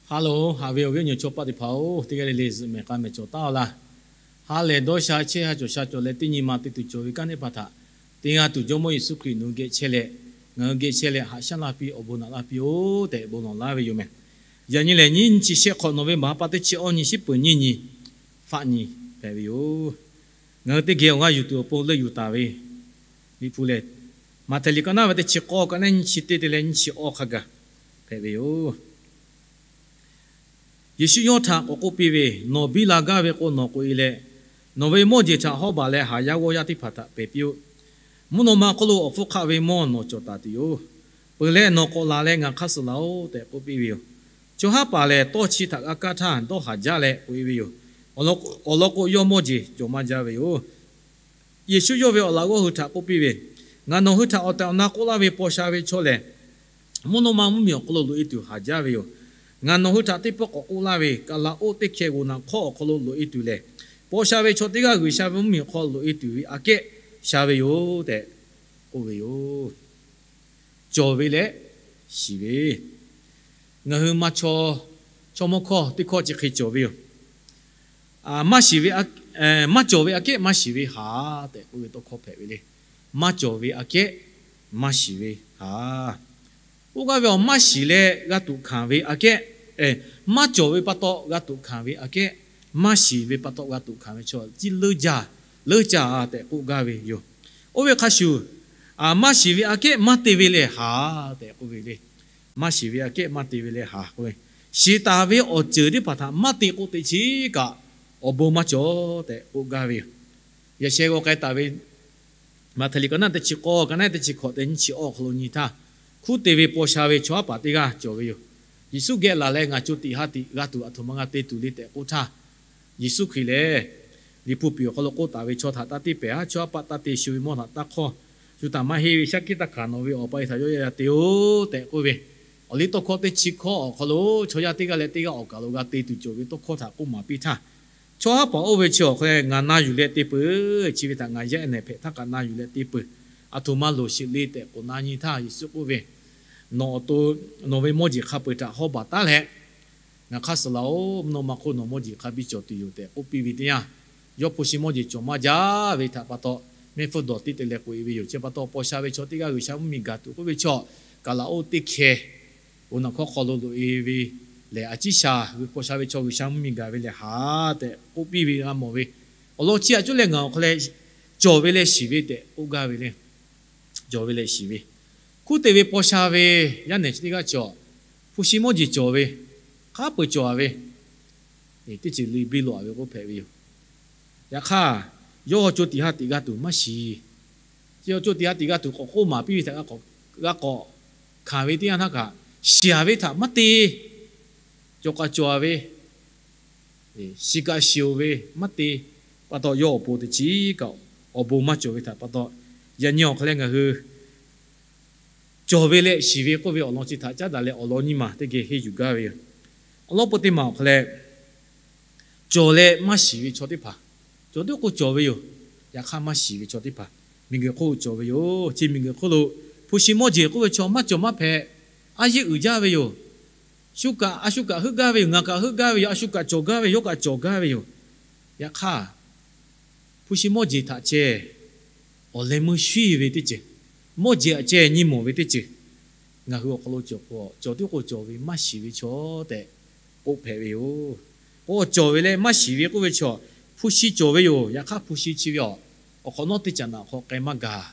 Hello, haꞈ ve awˬ viˉ awˬ nyi chaw paˆ teˇ hpaˍ-oˬ, teˇ g'aˇ le le zuhꞈ mehˬ k'a mehˬ cawˬ taˉ-aw laˇ. Ha lehˬ dawˇ sha chehˇ, ha cawˬ sha cawˬ leh teˇ nyi ma te tuˬ cawˬ ve kanˉ teˇ hpaˍ htaꞈ, teˇ g'aˇ tuˬ Jawˇmawˇ Yeˍsuˆ Hkriꞈ nawˬ geh chehˇ leh, ngaˬ hui geh chehˇ leh haꞈ shaˉ laˇ piˇ, awˬ bon naꞈ laˇ piˇ-oˆ tehꞈ bon lawˬ laˇ ve yoˬ mehˬ. Yaꞈ nyi lehˬ, nyiˇ chi shehˆ hk'awꞈ nawˬ ve maˍ ha pa teˇ chi awˇ nyi shiˉ peuˍ nyiˇ nyi faˆ nyi hpehꞈ ve yoˬ. Ngaˬ hui teˇ geh awˬ g'aˇ yuˬ tuˬ awˬ pon leuˆ yuˬ taˍ ve Liꞈ hpu lehˬ, Maꞈhtehˍ liꞈ ka naˉ ve teˇ chi k'awˇ ka naˉ nyiˇ chi teˇ te leh nyiˇ chi awˇ hk'a gaˬ hpehꞈ ve yoˬ. Yeˍsuˆ yawˇ htaꞈ k'awꞈ k'oˆ piˇ ve, Nawˬ biˇ la gaˇ ve k'o, nawˬ k'oꞈ-e leh, nawˬ ve mawˇ jeˬ htaꞈ hawˉ baˬ leh haˍ yaˇ g'awˇ yaˇ teˇ hpaˍ htaꞈ pehˬ piˇ-oˆ. Mvuhˇ naw ma hk'oˆ lo awˬ hpfuhˇ hk'aˆ ve mawˇ nawˬ cawˬ taˍ tuˬ yoˬ. Peuˬ leh nawˬ k'awꞈ laˬ leh ngaˬ hk'aˇ suh laˬ-oˆ tehꞈ k'oˆ piˇ ve yoˬ. Chaw haˉ paˍ lehˬ, tawˇ chi htaꞈ g'a kaˇ htaˇ dawˇ haˍ jaˇ leh k'oꞈ-e ve yoˬ. Awˬ lawn k'o, yawˇ mawˇ jeˬ cawˬ maˇ jaˇ ve yoˬ. Yeˍsuˆ yawˇ ve awˬ laꞈ g'awˇ hui htaꞈ k'oˆ piˇ ve, Ngaˬ nawˬ hui htaꞈ awˬ tehˬ awˬ na k'oˆ laˇ ve, paw sha ve chaw lehˬ, mvuhˇ naw ma mvuhˇmiˬ awˬ hk'aw lo loꞈ-e tuˬ haˍ jaˇ ve yoˬ. Ngaˬ nawˬ hui htaꞈ teˇ pawˆ k'awꞈ k'oˆ laˇ ve, kaˍlaˍoˆ teˇ hkeh g'oˬ naˬ hk'awˇ awˬ hk'aw lo loꞈ-e tuˬ lehˬ, paw sha ve chaw teˇ g'aˇ G'uiˬsha ve mvuhˇmiˬ awˬ hk'aw lo loꞈ-e tuˬ ve aꞈ kehˉ sha ve yoˬ tehꞈ k'oˆ ve yoˬ. Cawˬ ve leh shiˍ ve. Ngaˬ hui ma chaw, chaw mawˇ hkawˇ teˇ hkawˇ chi hk'e cawˬ ve yoˬ. Maˇ shiˍ ve, maˇ cawˬ ve aꞈ kehˉ maˇ shiˍ ve haˍ tehꞈ k'oˆ ve tawˇ hkawˇ hpehꞈ ve le. Maˇ cawˬ ve aꞈ kehˉ maˇ shiˍ ve haˍ. K'oˆ gaˇ ve, awˬ maˇ shiˍ leh g'a tuꞈ hkanˍ ve aꞈ kehˉ, maˇ cawˬ ve pa taw g'a tuꞈ hkanˍ ve aꞈ kehˉ, maˇ shiˍ ve pa taw g'a tuꞈ hkanˍ ve chaw ciˉ leuˉ jaˇ, leuˉ jaˇ tehꞈ k'oˆ gaˇ ve yoˬ. Oˇ ve hk'a shuˍ, maˇ shiˍ ve aꞈ kehˉ maˇ te ve leh haˍ tehꞈ k'oˆ ve le. Maˇ shiˍ ve aꞈ kehˉ maˇ te ve leh haˍ k'oˆ ve, shiˍ taˍ ve awˬ ceuˬ teˇ hpaˍ htaꞈ maˇ te k'o teꞈ chiˉ kaꞈ awˬ bon maˇ cawˬ tehꞈ k'oˆ gaˇ ve yoˬ. Yaꞈ sheh g'aw k'ai taˍ ve Maꞈhtehˍ liꞈ ka naˉ teˇ chi k'awˇ, ka naˉ teˇ chi hkawꞈ te nyiˇ chi awˇ awˬ hk'aw lo nyi htaˇ, hkunˉ te ve paw sha ve chaw haˉ paˍ teˇ g'aˇ cawˬ ve yoˬ. Yeˍsuˆ geh laˬ leh, Ngaˬ co tiꞈ ha tiꞈ g'a tuˬ aˬ htoꞈ ma g'a te tuˬ le tehꞈ k'oˆ htaˇ, Yeˍsuˆ Hkriꞈ lehˬ, Liꞈ hpu piˍ awˬ hk'aw lo k'oˆ taˍ ve, Chaw htaꞈ taˇ te pehˍ haˉ, chaw haˉ paˆ taˇ te shu ve mawˇ htaꞈ taˇ hk'awˇ, shu htaꞈ maˇ heˆ ve shaˉ hkiˆ taˇ hkanˍ, nawˬ ve awˬ pa e htaꞈ yawˇ yaˇ yaˇ te-oˬ tehꞈ k'oˆ ve, awˬliˇtawˇhkawˇ teˇ chi hkawˇ awˬ hk'aw lo chaw yaˇ teˇ g'aˇ leh teˇ g'aˇ awˬ kaˬ lo g'a te tuˬ cawˬ ve tawˇ hkawˇ htaꞈ k'oˆ maˍ piˇ htaˇ, chaw haˉ paˍ oˇ ve chi awˬ hk'aw leh, Ngaˬ na yuˬ leh te peuˬ. Chi ve htaꞈ ngaˬ yaˇ ehˉ nehˬ hpehꞈ htaˇ kaꞈ na yuˬ leh te peuˬ. Aˬ htoꞈ ma loˍ sheˍ le tehꞈ k'oꞈ na nyi htaˇ, Yeˍsuˆ k'oˆ ve, Nawˬ awˬ to nawˬ ve mawˇ jeˬ hk'a peu-eˬ htaꞈ hawˉ baˬ taˉ leh, ngaˬ hk'aˇ suh laˬ-oˬ. Mvuhˇ naw ma hk'oˆ nawˬ mawˇ jeˬ hk'a biˇ cawˬ tuˬ yoˬ tehꞈ k'oˆ piˇ ve teˇ yanˇ, yawˇ hpu shi mawˇ jeˬ cawˬ maˇ jaˇ ve htaꞈ pa taw, mehˆ hpfuhˇ dawˬ tiˉ te leh k'oꞈ-e ve yoˬ. Chi pa taw, paw sha ve chaw teˇ g'aˇ G'uiˬsha mvuhˇmiˬ gaˬ tuˬ k'oˆ ve chaw, kaˍlaˍoˆ teˇ hkeh g'oˬ naˬ hkawˇ hk'aw lo loꞈ-e ve lehˬ, a ciˉ sha paw sha ve chaw G'uiˬsha mvuhˇmiˬ gaˬ ve lehˬ haˍ tehꞈ k'oˆ piˇ ve g'a mawˬ ve. Awˬ lawn chi aꞈ cuˇ leh ngaˬ awˬ hk'aw leh cawˬ ve leh shiˍ ve tehꞈ k'oˆ gaˇ ve le. Cawˬ ve leh shiˍ ve. Hkunˉ te ve paw sha ve yaˇ nehˬ chi teˇ g'aˇ cawˬ, hpu shi mawˇ jeˬ cawˬ ve, hk'a peu-eˬ cawˬ-a ve, teˇ ceuˬ le biˇ loꞈ-a ve k'oˆ hpehꞈ ve yoˬ. Yaꞈ hk'aˇ, yawˇ co tiꞈ ha tiꞈ g'a tuˬ maˇ shiˍ. Chi yawˇ co tiꞈ ha tiꞈ g'a tuˬ k'awꞈ k'oˆ maˍ piˇ ve htaꞈ g'a k'awꞈ hkanˍ ve teˇ yanˇ htaˇ kaꞈ, shiˍ-a ve htaꞈ maˇ te. Cawˬ kaꞈ cawˬ-a ve, shiˍ kaꞈ shiˍ-oˬ ve maˇ te. Pa taw, yawˇ awˬ pon teˇ chiˉ kaꞈ awˬ bon maˇ cawˬ ve htaꞈ pa taw, yaꞈ nyi awˬ hk'aw leh ngaˬ hui cawˬ ve leh shiˍ ve k'oˆ ve awˬ lawn chi htaꞈ caˉ daꞈ leh awˬ lawn nyiˇ maˬ teˇ geh henˇ yuˬ gaˇ ve yoˬ. Awˬ lawn peuˬ teˇ maˬ awˬ hk'aw leh, cawˬ leh maˇ shiˍ ve chaw teˇ hpaˍ, cawˬ teˇ k'o cawˬ ve yoˬ. Yaꞈ hk'aˇ, maˇ shiˍ ve chaw teˇ hpaˍ miˬguiˬ hk'oˆ cawˬ ve yoˬ. Chi miˬguiˬ hk'oˆ lo hpu shi mawˇ jeˬ k'oˆ ve chaw maˇ cawˬ maˇ hpehꞈ, a yeˇ uiˍ jaˇ ve yoˬ. Shu kaꞈ a shu kaꞈ heuˆ gaˇ ve yoˬ. Ngaˬ kaꞈ heuˆ gaˇ ve yoˬ. A shu kaꞈ cawˬ gaˇ ve yoˬ. Yawˇ kaꞈ cawˬ gaˇ ve yoˬ. Yaꞈ hk'aˇ, hpu shi mawˇ jeˬ htaꞈ ceh awˬ leh meuˇ shuiˉ ve teˇ ceuˬ, mawˇ jeˬ htaꞈ ceh nyi mawˬ ve teˇ ceuˬ, ngaˬ hui awˬ hk'aw lo cawˬ k'o, cawˬ teˇ k'o cawˬ ve maˇ shiˍ ve chaw tehꞈ k'oˆ hpehꞈ ve yoˬ. K'o, cawˬ ve leh maˇ shiˍ ve k'oˆ ve chaw, hpu shi cawˬ ve yoˬ. Yaꞈ hk'aˇ, hpu shi chi ve awˬ, awˬ hk'awꞈ nawˉ teˇ caꞈ naꞈ hk'aw k'ai maˇ gaˬ.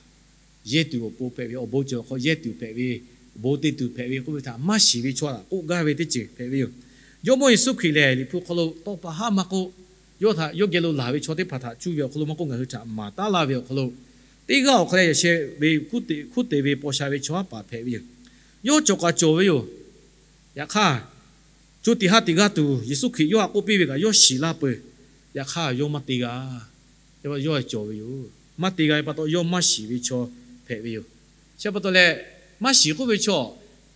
Yehˇ tuˬ awˬ pon hpehꞈ ve, awˬ bon cawˬ hk'aw yehˇ tuˬ hpehꞈ ve, awˬ bon te tuˬ hpehꞈ ve k'oˆ ve htaꞈ maˇ shiˍ ve chaw htaꞈ k'oˆ gaˇ ve teˇ ceuˬ hpehꞈ ve yoˬ. Jawˇmawˇ Yeˍsuˆ Hkriꞈ lehˬ, Liꞈ hpu hk'aw lo tawˇ pa haˉ maˇ k'oˆ, yawˇ htaꞈ yawˇ geh lo laˬ ve chaw teˇ hpaˍ htaꞈ cuˇ ve awˬ hk'aw lo maˇ k'oˆ, ngaˬ hui htaꞈ maˍ taˉ laˇ ve awˬ hk'aw lo, teˇ g'aˇ awˬ hk'aw leh yaꞈ sheh ve hkunˉ te ve paw sha ve chaw haˉ paˍ hpehꞈ ve yoˬ. Yawˇ cawˬ kaꞈ cawˬ ve yoˬ. Yaꞈ hk'aˇ, co tiꞈ ha tiꞈ g'a tuˬ Yeˍsuˆ Hkriꞈ yawˇ htaꞈ k'oˆ piˇ ve kaꞈ yawˇ shiˍ laˇ peuˬ. Yaꞈ hk'aˇ, yawˇ maˇ te g'a. Yawˇ cawˬ ve yoˬ. Maˇ te g'a ve pa taw, yawˇ maˇ shiˍ ve chaw hpehꞈ ve yoˬ. Chi pa taw leh, maˇ shiˍ k'oˆ ve chaw,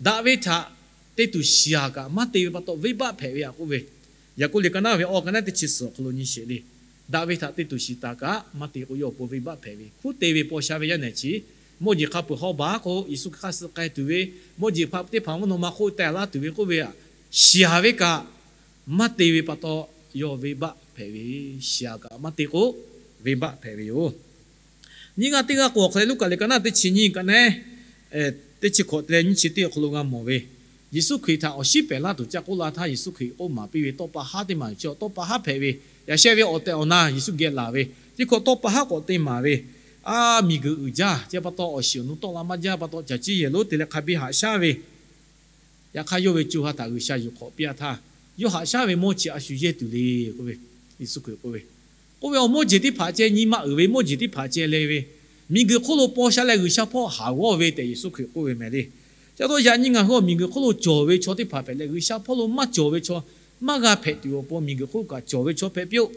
daꞈ ve htaꞈ te tuˬ shiˍ-a kaꞈ maˇ te ve pa taw, venˇbaˆ hpehꞈ ve aꞈ k'oˆ ve, Yaˍkoˆ liꞈ ka naˉ ve awˬ ka naˉ teˇ chi suhˍ awˬ hk'aw lo nyi sheˍ le. Daꞈ ve htaꞈ te tuˬ shiˍ taˍ kaꞈ maˇ te k'o, yawˇ awˬ pon venˇbaˆ hpehꞈ ve. Hkunˉ te ve paw sha ve yaˇ nehˬ chi, mawˇ jeˬ hk'a peuˬ hawˉ baˬ k'o, Yeˍsuˆ Hkriꞈ hk'aˇ suh k'ai tuˬ ve, mawˇ jeˬ hpaˆ teˇ hpaˍ mvuhˇ naw ma hk'oˆ teh laˇ tuˬ ve k'oˆ ve aꞈ, shiˍ ve kaꞈ maˇ te ve pa taw, yawˇ venˇbaˆ hpehꞈ ve. Shiˍ kaꞈ maˇ te k'o, venˇbaˆ hpehꞈ ve yoˬ. Nyiˇ g'aˇ teˇ g'aˇ k'o, awˬ hk'aw lo Luˉkaꞈ lehˬ ka naˆ teˇ chi nyiˇ ka naˆ teˇ chi hkawꞈ te leh nyiˇ chi teˇ awˬ hk'aw lo g'a mawˬ ve, Yeˍsuˆ Hkriꞈ htaꞈ awˬ shinˉ pehˍ laˇ tuˬ ca k'oˆ la htaˇ, Yeˍsuˆ Hkriꞈ k'oˆ maˍ piˇ ve, tawˇ pa haˉ teˇ maˬ chi tawˇ pa haˉ hpehꞈ ve, yaꞈ sheh ve awˬ tehˬ awˬ na Yeˍsuˆ geh laˬ ve, teˇ hkawꞈ tawˇ pa haˉ k'awꞈ te maˍ ve, a, miˬguiˬ uiˍ jaˇ ce pa taw, awˬ shiˍ awˬ nu tawˆ la maˇ jaˇ pa taw, caˬ ciˇ yehˬ lonˉ te leh hk'a biˇ haꞈ shaˉ ve, yaꞈ hk'aˇ yawˇ ve co ha htaꞈ G'uiˬsha yuˬ hk'awꞈ piˇ-a htaˇ, yawˇ haꞈ shaˉ ve mawˇ chi a shu yehˇ tuˬ le k'oˆ ve, Yeˍsuˆ Hkriꞈ k'oˆ ve, k'oˆ ve awˬ mawˇ jeˬ teˇ hpaˍ ceh, nyi ma uiˍ ve mawˇ jeˬ teˇ hpaˍ ceh leh ve, miˬguiˬ hk'oˆ lo paw sha leh G'uiˬsha hpawˇ haˍ g'awˇ ve tehꞈ Yeˍsuˆ Hkriꞈ k'oˆ ve meh le. Chi pa taw yaꞈ nyi ngaˬ hui awˬ miˬguiˬ hk'oˆ lo cawˬ ve chaw teˇ hpaˍ hpehꞈ leh, G'uiˬsha hpawˇ lo maˇ cawˬ ve chaw maˇ g'a hpehꞈ tuˬ awˬ pon, miˬguiˬ hk'oˆ lo kaꞈ cawˬ ve chaw hpehꞈ piˇ-oˆ.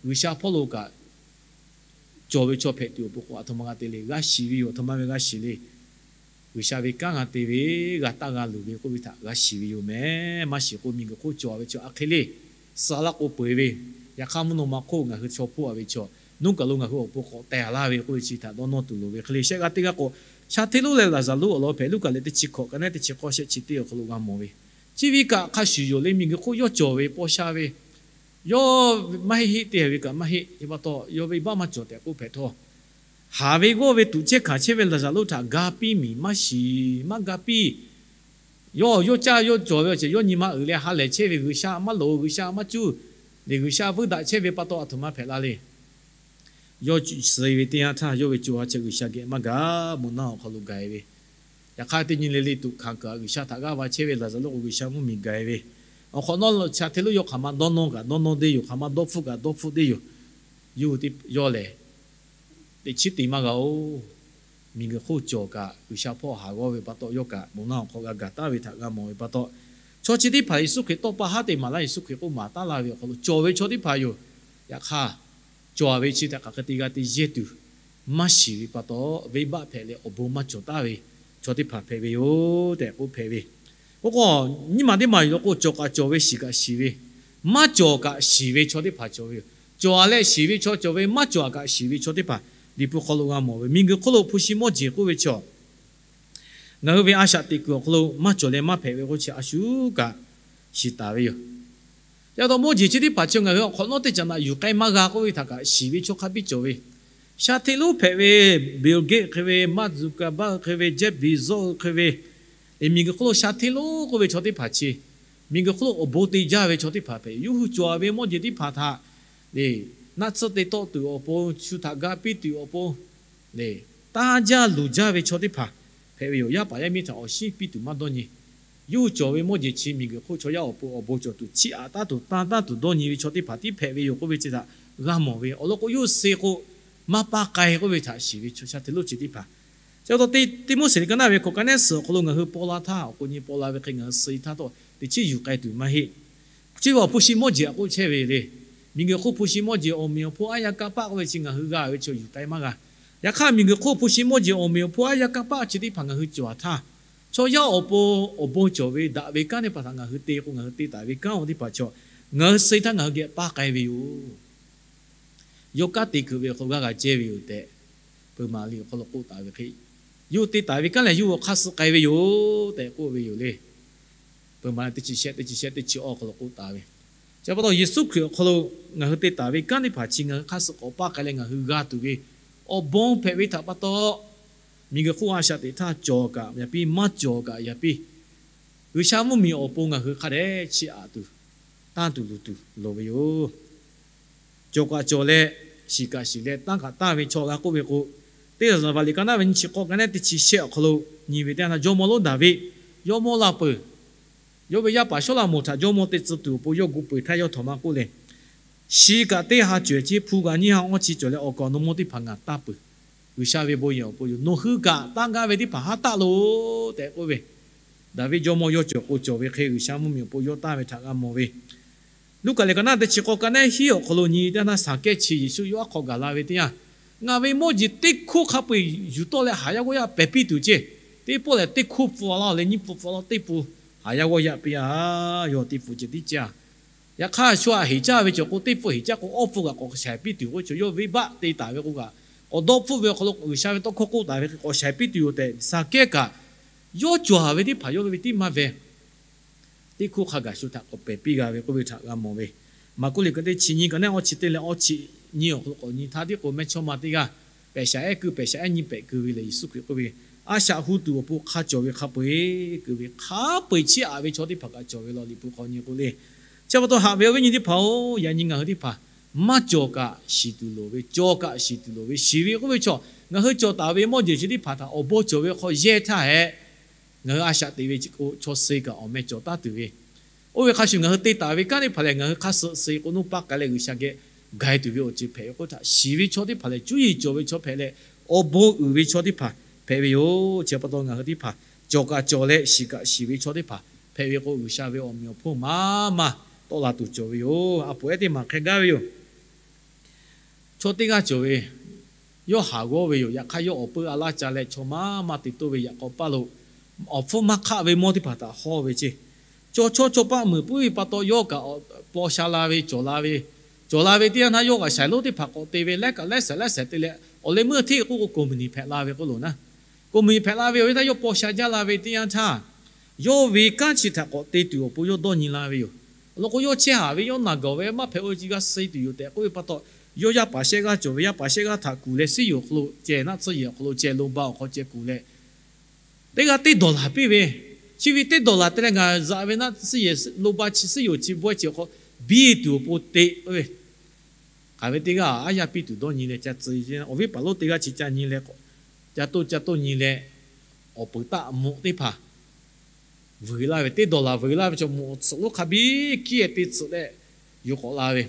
G'uiˬsha hpawˇ lo kaꞈ cawˬ ve chaw hpehꞈ tuˬ awˬ pon k'o, aˬ htoꞈ ma g'a te le, g'a shiˍ ve yoˬ. Aˬ htoꞈ ma ve g'a shiˍ le. G'uiˬsha ve kanˉ g'a te ve, g'a taˇ g'a luˬ ve k'oˆ ve htaꞈ g'a shiˍ ve yoˬ meh. Maˇ shiˍ k'o, miˬguiˬ hk'oˆ cawˬ ve chaw a hk'e le, suh laˇ k'o peu eˬ ve, yaꞈ hk'aˇ mvuhˇ naw ma hk'oˆ ngaˬ hui chaw hpawˇ a ve chaw, nuˇ kaˬ lo ngaˬ hui awˬ pon k'awꞈ teh laˇ ve k'oˆ ve chi htaꞈ dawˇ nawˇ tuˬ loˍ ve hk'e le. Shehˆ g'aˇ teˇ g'aˇ k'o, sha hteˇ lonˉ leh Laˍzaˍruˆ awˬ lawn hpehꞈ, Luˉkaꞈ lehˬ teˇ chi hkawꞈ ka naˆ teˇ chi k'awˇ shehˆ chi teˇ awˬ hk'aw lo g'a mawˬ ve, chi ve kaꞈ hk'a shuˍ yoˬ le. Miˬguiˬ hk'oˆ yawˇ cawˬ ve paw sha ve, yawˇ maˇ heˆ heˆ te ve kaꞈ maˇ heˆ. Chi pa taw yawˇ venˇbaˆ maˇ cawˬ tehꞈ k'oˆ hpehꞈ htawˇ, haˍ ve g'awˇ ve tuꞈ chehˇ hkanˍ chehˇ ve Laˍzaˍruˆ htaꞈ ga piˇ miˬ maˇ shiˍ, maˇ ga piˇ. Yawˇ yawˇ caˇ yawˇ cawˬ ve awˬ ceuˬ yawˇ nyi ma uiˍ leh ha lehˬ chehˇ ve, G'uiˬsha maˇ loˍ, G'uiˬsha maˇ cuˇ, lehˬ G'uiˬsha vuiˇ daꞈ chehˇ ve pa taw aˬ htoꞈ ma hpehꞈ la le. Yawˇ suh ve teˇ yanˇ htaˇ yawˇ ve co ha chi G'uiˬsha geh maˇ gaˬ, moˬ naˆ awˬ hk'aw lo gaˬ e ve, yaꞈ hk'aˇ teˇ nyi le le tuꞈ hkanˍ kaꞈ G'uiˬsha htaꞈ g'aˇ va chehˇ ve Laˍzaˍruˆ k'o G'uiˬsha mvuhˇmiˬ gaˬ e ve, awˬ hk'awꞈ nawˉ sha hteˇ lonˉ yawˇ hk'aˬ ma dawˇ nawˇ kaꞈ dawˇ nawˇ deˇ yoˬ, hk'aˬ ma dawˇ hpfuhˆ kaꞈ dawˇ hpfuhˆ deˇ yoˬ. Yawˇ hui teˇ yawˇ lehˬ, teꞈ chiˉ te maˇ g'a-oˬ. Miˬguiˬ hk'oˆ cawˬ kaꞈ G'uiˬsha hpawˇ haˍ g'awˇ ve pa taw, yawˇ kaꞈ moˬ naˆ awˬ hk'aw g'a gaˬ taˍ ve htaꞈ g'a mawˬ ve pa taw, chaw chi teˇ hpaˍ Yeˍsuˆ Hkriꞈ tawˇ pa haˉ te maˍ laˇ, Yeˍsuˆ Hkriꞈ k'oˆ maˍ taˉ laˇ ve awˬ hk'aw lo cawˬ ve chaw teˇ hpaˍ yoˬ. Yaꞈ hk'aˇ, cawˬ ve chi htaꞈ hk'aˬ hk'e te g'a te yehˇ tuˬ maˇ shiˍ ve pa taw, venˇbaˆ hpehꞈ leh awˬ bon maˇ cawˬ taˍ ve chaw teˇ hpaˍ hpehꞈ ve yoˬ tehꞈ k'oˆ hpehꞈ ve. K'o k'o, nyiˇ maˬ teˇ maˬ yoˬ k'o, cawˬ kaꞈ cawˬ ve, shiˍ kaꞈ shiˍ ve, maˇ cawˬ kaꞈ shiˍ ve chaw teˇ hpaˍ cawˬ ve yoˬ. Cawˬ leh shiˍ ve chaw cawˬ ve, maˇ cawˬ kaꞈ shiˍ ve chaw teˇ hpaˍ, Liꞈ hpu hk'aw lo g'a mawˬ ve. Miˬguiˬ hk'oˆ lo hpu shi mawˇ jeˬ k'oˆ ve chaw, ngaˬ hui ve a shaꞈ teꞈ kuiˬ awˬ hk'aw lo maˇ cawˬ leh maˇ hpehꞈ ve k'o chi a shu kaꞈ shiˍ taˍ ve yoˬ. Yaꞈ taw mawˇ jeˬ chi teˇ hpaˍ chi ngaˬ hui awˬ hk'awꞈ nawˉ teˇ caꞈ naꞈ yuˬ k'ai maˇ g'a k'oˆ ve htaꞈ kaꞈ shiˍ ve chaw hk'a biˇ cawˬ ve. Sha hteˇ lonˉ hpehꞈ ve Bill Gates hk'e ve, Mark Zuckerberg hk'e ve, Jeff Bezos hk'e ve, lehˬ miˬguiˬ hk'oˆ lo sha hteˇ lonˉ k'oˆ ve chaw teˇ hpaˍ chi, miˬguiˬ hk'oˆ lo awˬ bon te jaˇ ve chaw teˇ hpaˍ hpehꞈ, yawˇ hui cawˬ ve mawˇ jeˬ teˇ hpaˍ htaꞈ lehˬ, naˆ tsuhˇ te tawˆ tuˬ awˬ pon, shu htaꞈ ga piˇ tuˬ awˬ pon lehˬ, taˇ jaˇ luˬ jaˇ ve chaw teˇ hpaˍ hpehꞈ ve yoˬ. Yaˇ paˍ yaˇ miˇ htaꞈ awˬ shinˉ piˇ tuˬ maˇ dawˇ nyi. Yawˇ hui cawˬ ve mawˇ jeˬ chi miˬguiˬ hk'oˆ chaw yaˇ awˬ pon awˬ bon cawˬ tuˬ, chiˇ aꞈ taˉ tuˬ, tan taˇ tuˬ dawˇ nyi ve chaw teˇ hpaˍ tiˉ hpehꞈ ve yoˬ k'oˆ ve chi htaꞈ g'a mawˬ ve. Awˬ lawn k'o, yawˇ hui suh k'o maˇ paˇ k'ai k'oˆ ve htaꞈ shiˍ ve chaw sha hteˇ lonˉ chi teˇ hpaˍ. Chi pa taw, Tiˆmoˉseˍ liꞈ ka naˆ ve hkawꞈ ka naˆ suhˍ awˬ hk'aw lo ngaˬ hui paw la htaˇ, awˬ k'o nyi paw la ve hk'e ngaˬ hui suh e htaˇ htawˇ, teꞈ chiˉ yuˬ k'ai tuˬ maˇ heˆ. Chi ve awˬ hpu shi mawˇ jeˬ a k'oˆ chehˇ ve le. Miˬguiˬ hk'oˆ hpu shi mawˇ jeˬ awˬ meꞈ awˬ hponˇ aˉ yaˇ kanˇ paˆ k'oˆ ve chi ngaˬ hui g'a ve chaw yuˬ k'ai maˇ g'a. Yaꞈ hk'aˇ, miˬguiˬ hk'oˆ hpu shi mawˇ jeˬ awˬ meꞈ awˬ hponˇ aˉ yaˇ kanˇ paˆ chi teˇ hpaˍ ngaˬ hui cawˬ a htaˇ, chaw yaˇ awˬ pon awˬ bon cawˬ ve daꞈ ve kanˉ teˇ hpaˍ htaꞈ ngaˬ hui te k'o, ngaˬ hui te taˍ ve kanˉ awˬ teˇ hpaˍ chaw ngaˬ hui suh e htaˇ ngaˬ hui geh paˇ k'ai ve yoˬ. Yawˇ kanˉ te kuiˬ ve awˬ hk'aw lo g'a g'a ceh ve yoˬ tehꞈ, peuˬ maˍ liꞈ awˬ hk'aw lo k'oˆ taˍ ve hk'e, yawˇ hui te taˍ ve kanˉ lehˬ yawˇ hui hk'aˇ suh k'ai ve yoˬ tehꞈ k'oˆ ve yoˬ le. Peuˬ maˍ teˇ chi shehˆ, teˇ chi shehˆ, teˇ chi awˇ awˬ hk'aw lo k'oˆ taˍ ve. Chi pa taw, Yeˍsuˆ Hkriꞈ awˬ hk'aw lo ngaˬ hui te taˍ ve kanˉ teˇ hpaˍ chi ngaˬ hui hk'aˇ suh k'awꞈ paˇ k'ai leh ngaˬ hui g'a tuˬ ve awˬ bon hpehꞈ ve htaꞈ pa taw, miˬguiˬ hk'oˆ a shaꞈ teꞈ htaˇ cawˬ kaꞈ yaꞈ piˇ, maˇ cawˬ kaꞈ yaꞈ piˇ, G'uiˬsha mvuhˇmiˬ awˬ pon ngaˬ hui hk'a dehꞈ chiˇ aꞈ tuˬ, tanˇ tuˬ luˬ tuˬ loˍ ve yoˬ. Cawˬ kaꞈ cawˬ leh, shiˍ kaꞈ shiˍ leh, tanˇ kaꞈ tanˇ ve chaw g'a k'oˆ ve k'o, Teˇ Zaˍzaˍvaˍ liꞈ ka naˆ ve nyiˇ chi k'awˇ ka naˆ teˇ chi shehˆ awˬ hk'aw lo nyi ve teˇ yanˇ htaˇ, jawˇmawˇ lonˉ Daˍviˆ, jawˇmawˇ la peuˬ. Yawˇ ve yaˇ paˍ Sawˉlaꞈmonˍ htaꞈ jawˇmawˇ te tcuh tuˬ awˬ pon yawˇ gu peuˬ htaˇ yawˇ htawꞈ ma k'oˆ leh, Shi kaꞈ teˇ ha cawehˬ ce, hpu kaꞈ nyiˇ ha awˇ chi cawˬ leh, awˬ kaˍ awˬ nu mawˇ teˇ hpaˍ ngaˬ tanˇ peuˬ. G'uiˬsha ve bon yehˬ awˬ pon yoˬ. Nawˬ hui kaꞈ tanˇ gaˇ ve teˇ hpaˍ haˉ taˆ loˬ tehꞈ k'oˆ ve, Daˍviˆ jawˇmawˇ yawˇ cawˬ k'o cawˬ ve hk'e G'uiˬsha mvuhˇmiˬ awˬ pon yawˇ tanˇ ve htaꞈ g'a mawˬ ve. Luˉkaꞈ liꞈ ka naˆ teˇ chi k'awˇ ka naˆ hiˉ awˬ hk'aw lo nyi teˇ yanˇ htaˇ, Saˍkehˇ chi Yeˍsuˆ yawˇ aˉ hk'aw gaˬ la ve teˇ yanˇ, Ngaˬ ve mawˇ jeˬ teˇ hkoˇ hk'a peu-eˬ yuˬ tawˆ leh haˍ yaˇ g'awˇ yaˇ pehˬ piˇ tuˬ ce. Teˇ pawˆ lehˬ teˇ hkoˇ pfuhˇ a laˇ leh nyiˇ pfuhˇ pfuhˇ a laˇ, teˇ pfuhˇ haˍ yaˇ g'awˇ yaˇ piˇ a. Yawˇ teˇ pfuhˇ ceh tiˉ caˇ. Yaꞈ hk'aˇ, shu aꞈ heˍ caˇ ve cawˬ k'o, teˇ pfuhˇ heˍ caˇ k'o, awˇ pfuhˇ kaꞈ k'awꞈ shaiˍ piˇ tuˬ k'oˆ ve chaw, yawˇ venˇbaˆ te taˍ ve k'o kaꞈ, k'awꞈ dawˇ hpfuhˆ ve awˬ hk'aw lo G'uiˬsha ve tawˇ hkawˇ k'oˆ taˍ ve hk'e k'awꞈ shaiˍ piˇ tuˬ yoˬ tehꞈ, Saˍkehˇ kaꞈ yawˇ cawˬ ve teˇ hpaˍ yawˇ ve teˇ maˇ ve teˇ hkoˇ hk'a gaˬ shu htaꞈ k'awꞈ pehˬ piˇ g'a ve k'oˆ ve htaꞈ g'a mawˬ ve. Maˍkuˆ liꞈ ka teˇ chi nyiˇ ka neˉ awˇ chi teˇ leh awˇ chi nyiˇ awˬ hk'aw lo k'awꞈ nyi htaˇ, tiˉ k'o mehˇchawˇma teˇ g'aˇ pehˬ shaˍ ehˉ kuiˬ pehˬ shaˍ ehˉ nyiˇ pehꞈ keu ve lehˬ, Yeˍsuˆ Hkriꞈ k'oˆ ve, a shaꞈ hu tuˬ awˬ pon hk'a cawˬ ve hk'a peu-eˬ keu ve, hk'a peu-eˬ chiˇ aꞈ ve chaw teˇ hpaˍ kaꞈ cawˬ ve law. Liꞈ hpu hk'aw nyi k'o le. Chi pa taw haꞈ ve awˬ viˉ nyi teˇ hpaˍ-oˬ, yaꞈ nyi ngaˬ hui teˇ hpaˍ maˇ cawˬ kaꞈ shiˍ tuˬ loˍ ve, cawˬ kaꞈ shiˍ tuˬ loˍ ve, shiˍ ve k'oˆ ve chaw ngaˬ hui cawˬ taˍ ve mawˇ jeˬ chi teˇ hpaˍ htaꞈ awˬ bon cawˬ ve hk'aw yehˇ htaˇ hehꞈ, ngaˬ hui a shaꞈ teꞈ ve k'o chaw suh kaꞈ awˬ meh cawˬ taˉ tuˬ ve, oˇ ve hk'a shuˍ ngaˬ hui te taˍ ve kanˉ teˇ hpaˍ lehˬ, ngaˬ hui hk'a suh suh k'o nuˇ paˆ k'ai leh G'uiˬsha geh gai tuˬ ve awˬ ceuˬ hpehꞈ ve k'oˆ htaꞈ shiˍ ve chaw teˇ hpaˍ lehˬ, cuˇ yiˍ cawˬ ve chaw hpehꞈ leh, awˬ bon uiˍ ve chaw teˇ hpaˍ hpehꞈ ve yoˬ. Chi pa taw ngaˬ hui teˇ hpaˍ cawˬ kaꞈ cawˬ leh shiˍ kaꞈ shiˍ ve chaw teˇ hpaˍ hpehꞈ ve k'o, G'uiˬsha ve awˬ meꞈ awˬ hponˇ maˇ maˇ tawˆ la tuˬ cawˬ ve yoˬ. A poˍ ehˉ teˇ maˬ hk'e gaˇ ve yoˬ. Chaw teˇ g'aˇ cawˬ ve, yawˇ haˍ g'awˇ ve yoˬ. Yaꞈ hk'aˇ yawˇ awˬ peuˇ a laˇ ca leh chaw maˇ maˇ te toˇ ve yaꞈ k'aw paˇ lo awˬ hpfuhˇ maˇ hk'aˆ ve mawˇ teˇ hpaˍ htaꞈ hawˇ ve ceˇ. Chaw chawˇ chaw paˆ muiˬ puiˉ ve pa taw yawˇ kaꞈ paw sha la ve cawˬ la ve, cawˬ la ve teˇ yanˇ htaˇ yawˇ kaꞈ shaiˍ lonˉ teˇ hpaˍ k'awꞈ te ve leh kaꞈ lehˉ shaiˍ lehˉ shaiˍ te leh awˬ leh meuˇ hteˇ k'oˆ k'o company hpehꞈ la ve k'oˆ lo naˉ. Company hpehꞈ la ve awˬ yanˇ htaˇ yawˇ paw sha jaˇ la ve teˇ yanˇ htaˇ, yawˇ ve kanˉ chi htaꞈ k'awꞈ te tuˬ awˬ pon yawˇ dawˇ nyi la ve yoˬ. Awˬ lawn k'o yawˇ chehˇ haˍ ve yawˇ naˬ gaˬ ve maˇ hpehꞈ-o ve, chi g'a suh tuˬ yoˬ tehꞈ k'oˆ ve pa taw, yawˇ yaˇ paˍ shehˆ g'aˇ cawˬ ve, yaˇ paˍ shehˆ g'aˇ htaꞈ kuˬ leh suhˉ yoˬ awˬ hk'aw lo ceh naˆ tsuhˇ yehˬ awˬ hk'aw lo ceh lo ba awˬ hk'aw ceh kuˬ leh, teˇ g'aˇ teˇ dawˬ laˬ piˇ ve, chi ve teˇ dawˬ laˬ te leh ngaˬ zaꞈ ve naˆ tsuhˇ yehˬ lo ba chi suhˉ yoˬ chi bawehˇ chi awˬ hk'aw biˇ tuˬ awˬ pon te k'oˆ ve, hk'aˬ ve teˇ g'aˇ aˉ yaˇ piˇ tuˬ dawˇ nyi leh ca tcuh, awˬ viˉ paˍ lonˉ teˇ g'aˇ chi ca nyi leh, ca toˇ ca toˇ nyi leh, awˬ peuˬ taˆ mvuhꞈ teˇ hpaˍ vuiˬ laˇ ve, teˇ dawˬ laˬ vuiˬ laˇ ve chaw mvuhꞈ tsuhꞈ lonˉ hk'a biˇ kiˇ-e te tsuhꞈ leh yoˬ k'awꞈ la ve.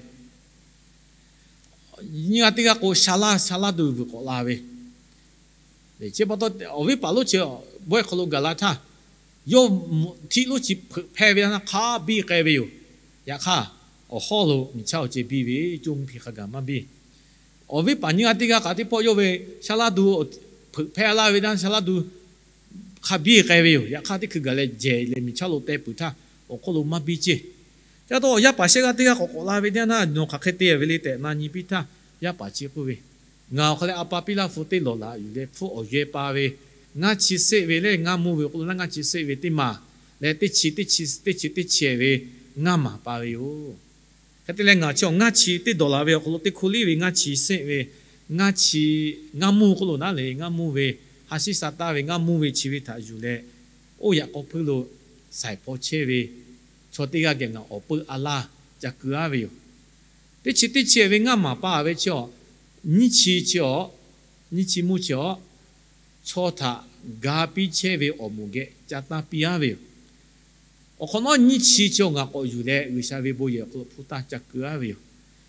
Nyiˇ g'aˇ teˇ g'aˇ k'o sha laˇ sha laˇ tuˬ vuiˬ k'awꞈ la ve. Chi pa taw awˬ viˉ paˍ lonˉ chi bawehˇ hk'aw lo gaˬ la htaˇ, yawˇ mvuhꞈ htiˆ lonˉ chi hpeuꞈ hpehˇ ve htaˇ hk'a biˇ k'ai ve yoˬ. Yaꞈ hk'aˇ, awˬ hawˉ lo miˬ chaˇ awˬ ceh biˇ ve, coˇ mvuhˇ hpiˇ hk'a gaˬ maˇ biˇ. Awˬ viˉ paˍ nyiˇ g'aˇ teˇ g'aˇ kaꞈ teˇ pawˆ yawˇ ve sha laˇ tuˬ hpeuꞈ hpehˇ laˇ ve htaˇ sha laˇ tuˬ hk'a biˇ k'ai ve yoˬ. Yaꞈ hk'aˇ teˇ hkui gaˬ leh jehˬ leh miˬ chaˇ lo teh peuˬ htaˇ awˬ hk'oˆ lo maˇ biˇ ceˇ. Ca taw awˬ yaˇ paˍ shehˆ g'aˇ teˇ g'aˇ k'awꞈ k'awꞈ la ve teˇ yanˇ htaˇ, nawˬ hk'aˬ hk'e te ve le tehꞈ na nyi piˇ htaˇ, yaˇ paˍ chi k'oˆ ve, ngaˬ awˬ hk'aw leh a pa piˇ laˇ hpu teˇ lawˬ laꞈ yuˬ leh hpfuhˆ awˬ yehˇ pa ve, ngaˇ chi seˆ ve leh ngaˇ mvuhˇ ve awˬ hk'aw lo ngaˇ chi seˆ ve teˇ maˬ leh teˇ chi teˇ chi teˇ chi teˇ chi ve ngaˇ maˍ pa ve yoˬ. Hk'e te leh ngaˬ chi awˬ ngaˇ chi teˇ dawˬ laˬ ve awˬ hk'aw lo teˇ hkoˇ liˇ ve ngaˇ chi seˆ ve, ngaˇ chi ngaˇ mvuhˇ k'oˆ lo naˉ le, ngaˇ mvuhˇ ve ha shiˉ sa taˇ ve ngaˇ mvuhˇ ve chi ve htaꞈ yuˬ leh, oˇ yaꞈ k'aw hpuiˇ lo shaiˍ hpaw chehˇ ve chaw teˇ g'aˇ geh ngaˬ awˬ peuˇ a laˇ ca keu-aˉ ve yoˬ. Teˇ chi teˇ chi ve ngaˇ maˍ pa ve chi awˬ, nyiˇ chi chi awˬ, nyiˇ chi mvuhˇ chi awˬ, chaw htaꞈ ga piˇ chehˇ ve awˬ moˍ geh ca taˇ piˇ-aˉ ve yoˬ. Awˬ hk'awꞈ nawˉ nyiˇ chi chi awˬ ngaˬ k'awꞈ yuˬ leh G'uiˬsha ve bon yehˬ awˬ hk'aw lo hpu taˇ ca keu-aˉ ve yoˬ.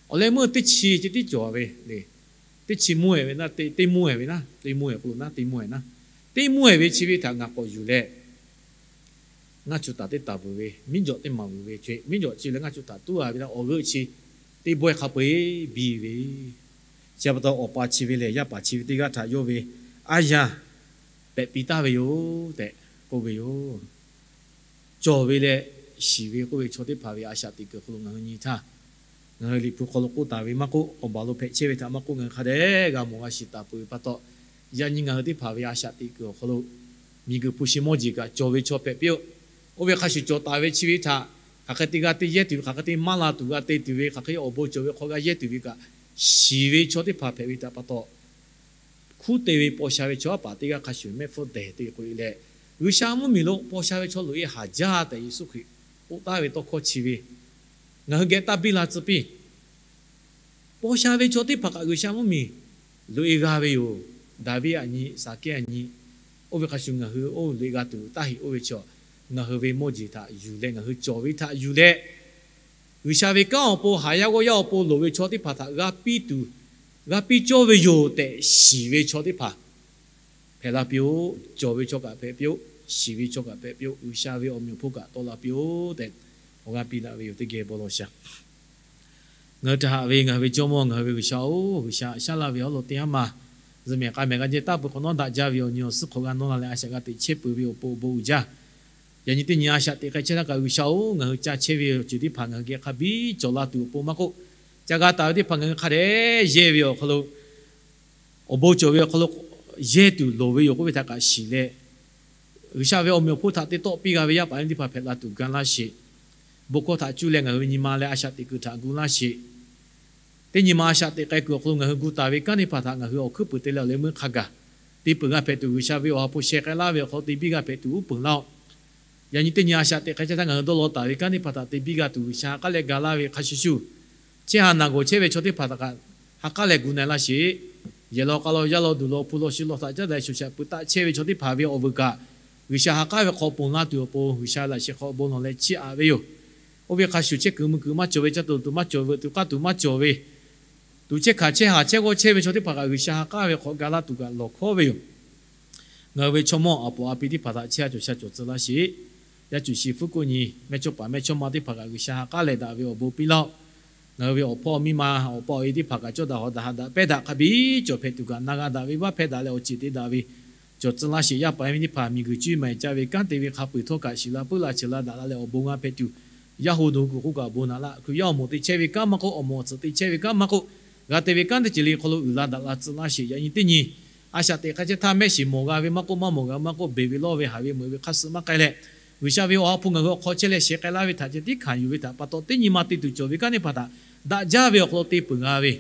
Awˬ leh meuˇ teˇ chi chi tiˉ cawˬ ve le. Teˇ chi mvuhˇ-e ve naˉ, teˇ mvuhˇ-e k'o lo naˉ, teˇ mvuhˇ-e naˉ, teˇ mvuhˇ-e ve chi ve htaꞈ ngaˬ k'awꞈ yuˬ leh ngaˇ chu htaꞈ teˇ taˍ vuiˬ ve, miˉ jawꞈ teˇ maˬ vuiˬ ve, miˉ jawꞈ chi leh ngaˇ chu htaꞈ tuˉ-a ve htaˇ awˬ g'euˆ chi teˇ bawehˇ hk'a peu-eˬ biˇ ve. Chi pa taw awˬ pa chi ve lehˬ yaˇ paˍ chi ve teˇ g'aˇ htaꞈ yawˇ ve aˉ yaˇ pehꞈ piˇ taˍ ve yoˬ tehꞈ k'oˆ ve yoˬ. Cawˬ ve leh shiˍ ve k'oˆ ve chaw teˇ hpaˍ ve a shaꞈ teꞈ kuiˬ awˬ hk'aw lo ngaˬ hui nyi htaˇ, ngaˬ hui Liꞈ hpu hk'aw lo k'oˆ taˍ ve maˇ k'oˆ, awˬ baˬ lo hpehꞈ chehˇ ve htaꞈ maˇ k'oˆ, ngaˬ hui hk'a dehꞈ g'a mawˬ g'a shiˍ taˍ peuˬ ve pa taw, yaꞈ nyi ngaˬ hui teˇ hpaˍ ve a shaꞈ teꞈ kuiˬ awˬ hk'aw lo miˬguiˬ hpu shi mawˇ jeˬ kaꞈ cawˬ ve chaw hpehꞈ piˇ-oˆ. Oˇ ve hk'a shuˍ cawˬ taˍ ve chi ve htaꞈ hk'aˬ hk'e te g'a te yehˇ tuˬ ve, hk'aˬ hk'e te maˇ la tuˬ g'a te tuˬ ve, hk'aˬ hk'e awˬ bon cawˬ ve hk'aw g'a yehˇ tuˬ ve kaꞈ, shiˍ ve chaw teˇ hpaˍ hpehꞈ ve htaꞈ pa taw, hkuˉ te ve paw sha ve chaw aˉ paˍ teˇ g'aˇ hk'a shuˍ mehˆ hpfuhˇ dehˬ te k'oꞈ-e leh, G'uiˬsha mvuhˇmiˬ lo paw sha ve chaw loꞈ-e haˍ jaˇ tehꞈ Yeˍsuˆ Hkriꞈ k'oˆ taˍ ve tawˇ hkawˇ chi ve ngaˬ hui geh taˇ biˇ la tcuh piˇ. Paw sha ve chaw teˇ hpaˍ kaꞈ G'uiˬsha mvuhˇmiˬ loꞈ-e g'a ve yoˬ. Daˍviˆ aꞈ nyi, Saˍkehˇ aꞈ nyi, oˇ ve hk'a shuˍ ngaˬ hui oˇ loꞈ-e g'a tuˬ taˇ heˆ. Oˇ ve chi ngaˬ hui ve mawˇ jeˬ htaꞈ yuˬ leh ngaˬ hui cawˬ ve htaꞈ yuˬ leh, G'uiˬsha ve kanˉ awˬ pon haˍ yaˇ g'awˇ yaˇ awˬ pon loˍ ve chaw teˇ hpaˍ htaꞈ g'a piˇ tuˬ, g'a piˇ cawˇ ve yoˬ tehꞈ shiˍ ve chaw teˇ hpaˍ hpehꞈ la piˇ-oˆ. Cawˬ ve chaw kaꞈ hpehꞈ piˇ-oˆ. Shiˍ ve chaw kaꞈ hpehꞈ piˇ-oˆ. G'uiˬsha ve awˬ meꞈ awˬ hponˇ kaꞈ tawˆ la piˇ-oˆ tehꞈ, awˬ g'aˇ piˇ daꞈ ve yoˬ. Teˇ geh bon lawˬ shaˍ. Ngaˬ hui htaꞈ haꞈ ve ngaˬ hui ve Jawˇmawˇ, ngaˬ hui ve G'uiˬsha-oˬ, G'uiˬsha shaˉ laˇ ve awˉ lawn teˇ haˉ ma zuhꞈ mehˍ k'a mehˍ g'a jehˇ taˍ peuˬ hk'awꞈ nawˉ daꞈ jaˇ ve awˬ nyi awˬ suhˉ hk'awꞈ g'a nawˇ la leh a shaꞈ g'a teꞈ chehˇ peuˬ ve awˬ pon awˬ bon uiˍ jaˇ. Yaꞈ nyi teˇ nyi a shaꞈ teꞈ k'ai chehˇ htaˇ kaꞈ G'uiˬsha-oˬ, ngaˬ hui ca chehˇ ve awˬ ceuˬ teˇ hpaˍ ngaˬ hui geh hk'a biˇ cawˬ la tuˬ awˬ pon maˇ k'oˆ, ca g'a taˍ ve teˇ hpaˍ ngaˬ hui hk'a dehꞈ yehˇ ve awˬ hk'aw lo, awˬ bon cawˬ ve awˬ hk'aw lo yehˇ tuˬ loˍ ve yoˬ k'oˆ ve htaꞈ kaꞈ shiˍ leh, G'uiˬsha ve awˬ meꞈ awˬ hponˇ htaꞈ te tawˆ piˇ g'a ve yaˇ paˍ yaˇ miˇ teˇ hpaˍ hpehꞈ la tuˬ ga laˇ sheˍ. bon hkawˇ htaꞈ cuˇ leh ngaˬ hui ve nyi ma leh a shaꞈ teꞈ kuiˬ htaꞈ gu laˇ sheˍ. Teˇ nyi ma a shaꞈ teꞈ k'ai kuiˬ awˬ hk'aw lo ngaˬ hui gu taˍ ve kanˉ teˇ hpaˍ htaꞈ ngaˬ hui awˬ hkuiˉ puiˍ te leh awˬ leh meuˇ hk'a gaˬ te peuˬ g'a hpehꞈ tuˬ, G'uiˬsha ve awˬ ha hpu sheh k'ai laˇ ve awˬ hk'aw lo te biˇ g'a hpehꞈ tuˬ uˉ peunˍ laˇ-oˆ. Yaꞈ nyi teˇ nyi a shaꞈ teꞈ k'ai chehˇ htaˇ ngaˬ hui dawˇ law taˍ ve kanˉ teˇ hpaˍ htaꞈ te biˇ g'a tuˬ G'uiˬsha ha k'aˉ leh ga laˇ ve hk'a shuˍ shuˍ, chehˇ ha naˬ gawˬ chehˇ ve chaw teˇ hpaˍ htaꞈ kaꞈ ha k'aˉ leh gu na-e laˇ sheˍ. Yehˬ law k'a law, yaˇ law duˬ law, hpu law shi law htaꞈ caˉ daꞈ shuˍ shaꞈ peuˬ taˆ chehˇ ve chaw teˇ hpaˍ ve awˬ vuiˬ kaꞈ, G'uiˬsha ha k'aˉ ve hk'aw ponˬ la tuˬ awˬ pon G'uiˬsha laꞈ sheh hk'aw bon lawˬ leh chiˇ aꞈ ve yoˬ. Oˇ ve hk'a shuˍ chehˇ kuiˬ mui kuiˬ maˇ cawˬ ve, caˇ tuˬ tuˬ maˇ cawˬ, veuꞈ tuˬ k'aˇ tuˬ maˇ cawˬ ve, tuˬ chehˇ hkanˍ chehˇ haˍ chehˇ g'awˇ chehˇ ve chaw teˇ hpaˍ kaꞈ G'uiˬsha ha k'aˉ ve hk'aw ga laˇ tuˬ kaꞈ lawˬ hkawˉ ve yoˬ. Ngaˬ hui ve chaw mawˇ a poˍ a pi teˇ hpaˍ htaꞈ chehˇ ha cawˬ sha cawˬ tcuh laˇ sheˍ. Yaˇ cuˬ shi hpfuhˇ k'oˆ nyi mehˇchawˇpaˍ mehˇchawˇma teˇ hpaˍ kaꞈ G'uiˬsha ha k'aˉ leh daꞈ ve awˬ bon piˇ laˇ-oˆ. Ngaˬ hui ve awˬ hpawˇ miˇ ma awˬ pa awˬ e teˇ hpaˍ kaꞈ cawˇ daꞈ hawˍ daꞈ haꞈ daꞈ pehˇ daꞈ hk'a biˇ cawˬ hpehꞈ tuˬ kaꞈ na g'a daꞈ ve vaˇ hpehˇ daꞈ leh awˬ ceˬ te daꞈ ve cawˬ tcuh laˇ sheˍ. Yaˇ paˍ yaˇ miˇ teˇ hpaˍ miˬguiˬ cuˇ maˍ caˇ ve kanˉ te ve hk'a peu-eˬ htawˇ kaꞈ shiˍ la puiˉ la cheuˬ la daꞈ la leh awˬ bon g'a hpehꞈ tuˬ, yaˇ hu nawˬ hui kuˬ k'oˆ kaꞈ bon naꞈ laˇ. Hkriꞈ yaˇ awˬ moˍ te chehˇ ve kanˉ maˇ k'oˆ, awˬ moˍ awˬ tsuhꞈ te chehˇ ve kanˉ maˇ k'oˆ, g'a te ve kanˉ teˇ ceuˬ le hk'aw lo uiˍ la daꞈ la tcuh laˇ sheˍ. Yaꞈ nyi teˇ nyi a shaꞈ teꞈ k'ai chehˇ htaˇ mehˆ shiˍ mawˬ g'a ve maˇ k'oˆ, maˇ mawˬ g'a maˇ k'oˆ, beˬ ve lawˇ ve haˍ ve meuꞈ ve hk'a suh maˇ k'ai leh, G'uiˬsha ve awˬ ha hpu ngaˬ hui awˬ hk'aw chehˇ leh sheh k'ai laˇ ve htaꞈ ceh tiˉ hkanˍ yuˬ ve htaꞈ pa taw teˇ nyi ma te tuˬ cawˬ ve kanˉ teˇ hpaˍ htaꞈ daꞈ jaˇ ve awˬ hk'aw lo te peuˬ g'a ve,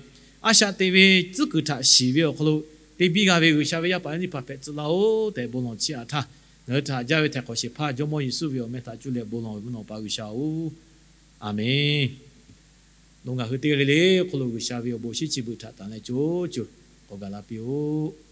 a shaꞈ teꞈ ve tcuhˉ kuiˬ htaꞈ shiˍ ve awˬ hk'aw lo te biˇ g'a ve G'uiˬsha ve yaˇ paˍ yaˇ teˇ hpaˍ hpehꞈ tcuh laˇ-oˆ tehꞈ bon lawˬ chiˇ aꞈ htaˇ, ngaˬ hui htaꞈ haꞈ jaˇ ve htaiˍ hk'awꞈ shehˍ hpaˇ Jawˇmawˇ Yeˍsuˆ ve awˬ meh htaꞈ cuˇ leh bon lawˬ ve mvuhˇ naw pa G'uiˬsha-oˬ, Aˍmenˍ. Nawˬ ngaˬ hui teˇ g'aˇ le le hk'aw lo G'uiˬsha ve awˬ bon shinˉ chi beuꞈ htaꞈ tanˬ leh co co k'awꞈ gaˬ la piˇ-oˆ.